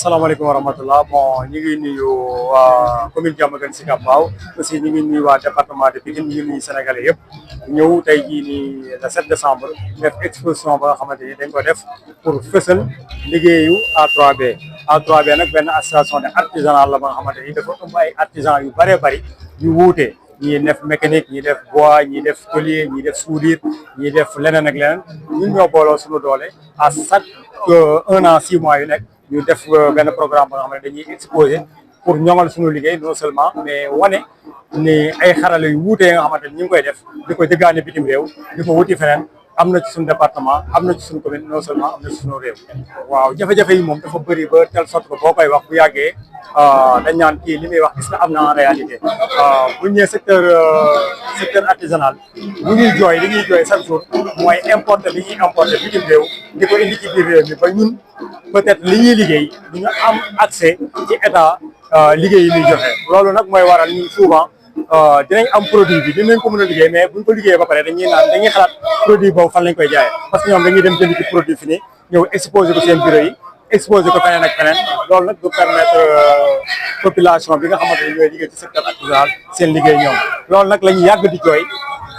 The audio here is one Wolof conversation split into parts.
asalaamaaleykum wa rahmatulah bon ñu ngi nuyu waa commune Diamaguène Sicap Mbao aussi ñu ngi nuyu waa département de Pikine ñu ngi nuyu sénégalais yëpp ñëw tey jii nii le 7 décembre def exposition ba nga xamante ni dañ ko def pour fësal liggéeyu A3B. A3B nag benn association de artisanat la ba nga xamante ni dafa ëmb ay artisans yu bëree bëri yu wuute ñii def mécanique ñii def bois ñii def tôlier ñii def soudure ñii def leneen ak leneen ñun ñoo booloo suñu doole à chaque 1 an 6 mois yu nekk. ñu def benn programme ba nga xam ne dañuy exposé pour ñoŋal suñu liggéey non seulement mais wane ni ay xarala yu wuute nga xamante ni ñu ngi koy def di ko jëggaane bitim réew di ko wuti feneen am na ci suñu département am na ci suñu commune non seulement am na ci suñu réew. waaw jafe-jafe yi moom dafa bëri ba telle sorte que boo koy wax bu yàggee dañ naan kii li muy wax est-ce que am na en réalité bu ñu nee secteur artisanal bu ñuy jooy li ñuy jooy chaque jour mooy importer li ñuy importer bitim réew di ko indi ci biir réew mi ba ñun. peut-être li ñuy liggéey du ñu am accès ci état liggéey yi ñuy joxe loolu nag mooy waral ñun souvent dinañ am produit bi dinañ ko mën a liggéey mais buñ ko liggéeyee ba pare dañuy xalaat produit boobu fan lañ koy jaayee parce que ñoom dañuy dem jënd ci produit fini ñëw exposé ko seen bureau yi exposé ko feneen ak feneen loolu nag du permettre population bi nga xamante ne ñooy liggéey ci secteur artisanal seen liggéey ñoom loolu nag la ñu yàgg di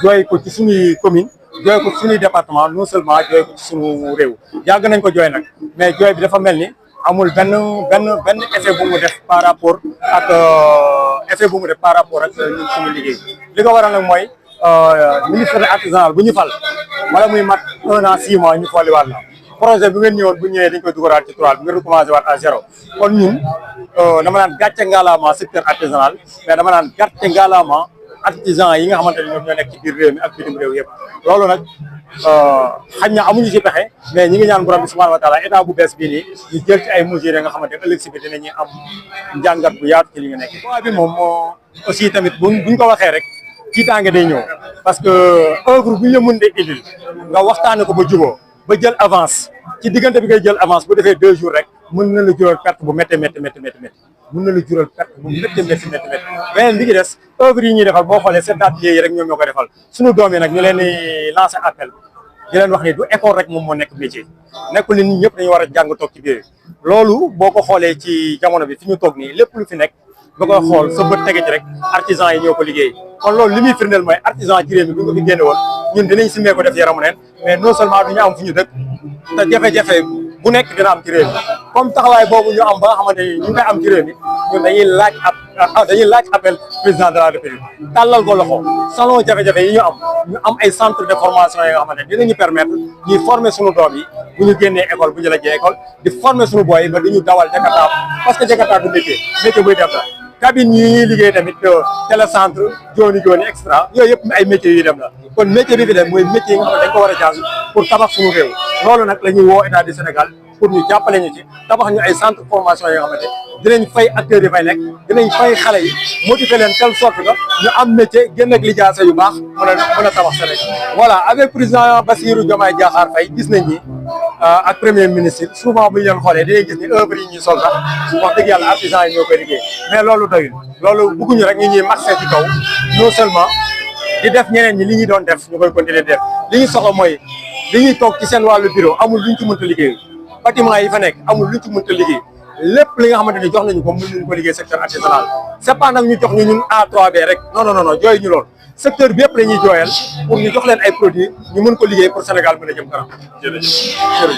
jooy ko ci suñuy commune jooy ko ci suñuy département non seulement jooy ko ci suñu réew yàgg nañ ko jooy nag mais jooy bi dafa mel ni amul benn effet bu mu def par rapport ak ñun suñu liggéey li ko waral nag mooy ministre de artisanal bu ñu fal wala muy mat 1 an 6 mois ñu folliwaat la projet bi ngeen ñëwoon bu ñëwee dañ koy dugalaat ci toile bi nga recommencé waat à zéro kon ñun dama naan gàcce ngalaama secteur artisanal mais dama naan gàcce ngalaama artisan yi nga xamante ne ñoom ñoo nekk ci biir réew mi ak bitim réew yëpp loolu nag xañ na amuñu ci pexe mais ñi ngi ñaan borom bi subhanahu wa taala état bu bees bii nii ñu jël ci ay mesures nga xamante ne ëllëg si bi dinañuy am njàngat bu yaatu ci li ñu nekk bi moom aussi tamit buñ ko waxee rek tiitaange day ñëw parce que œuvre bu ñu la mën de indil nga waxtaane ko ba juboo ba jël avance ci diggante bi ngay jël avance bu defee 2 jours rek mën na la jural perte bu métti mën na la jural perte bu métti beneen bi ngi des œuvre yi ñuy defal boo xoolee seen atelier yi rek ñoom ñoo ko defal suñu doom yi nag ñu leen di lancer appel di leen wax ni du école rek moom moo nekk métier nekkul ni nit ñëpp dañu war a jàng toog ci biir loolu boo ko xoolee ci jamono bi fi ñu toog nii lépp lu fi nekk ba koy xool sa bët tege ci rek artisan yi ñoo ko liggéey kon loolu li muy firndeel mooy artisan ci réew mi bu ñu ko fi génne woon ñun dinañ simmee ko def yaramu neen mais non seulement du ñu am fu ñu dëkk te jafe-jafe bu nekk dina am ci réew mi comme taxawaay boobu ñu am ba nga xamante ni ñu ngi koy am ci réew mi ñun dañuy laaj appel président de la république tàllal ko loxo salon jafe-jafe yi ñu am ay centre de formation yi nga xamante ne dinañu permettre ñuy former suñu doom yi bu ñu génnee école bu ñu la jee école di former suñu boy yi ba dañu dawal jakarta parce que jakarta du métier buy def la cabine yi ñuy liggéey tamit télécentre jooni extra yooyu yëpp ay métiers yu dem la kon métier bi fi dem mooy métier yi nga xam ne dañ ko war a jàng pour tabax suñu réew loolu nag la ñuy woo état du Sénégal pour ñu jàppale ñu ci tabax ñu ay centre formation yi nga xamante dinañ fay acteurs yi fay nekk dinañ fay xale yi motiver leen telle sorte que ñu am métier génn ak lijaasa yu baax mën a tabax Sénégal voilà avec président Bassirou Diomaye Diakhar Faye gis nañ ni ak premier ministre souvent bu ñu leen xoolee dinañ gis ni œuvre yi ñuy sol sax wax dëgg yàlla artisans yi ñoo koy liggéey mais loolu doyul loolu bëgguñu rek ñu ñuy marché ci kaw non seulement di def ñeneen ñi li ñuy doon def ñu koy continuer di def li ñu soxla mooy li ñuy toog ci seen wàllu bureau amul luñ ci mënta liggéey bâtiment yi fa nekk amul luñ ci mënta liggéey lépp li nga xamante ni jox nañu ko mën nañu ko liggéey secteur artisanal c'est pas nag ñu jox ñu ñun A3B rek non jooy ñu lool secteur bi yëpp la ñuy jooyal pour ñu jox leen ay produits ñu mën ko liggéey pour Sénégal mën a jëm kanam jërëjëf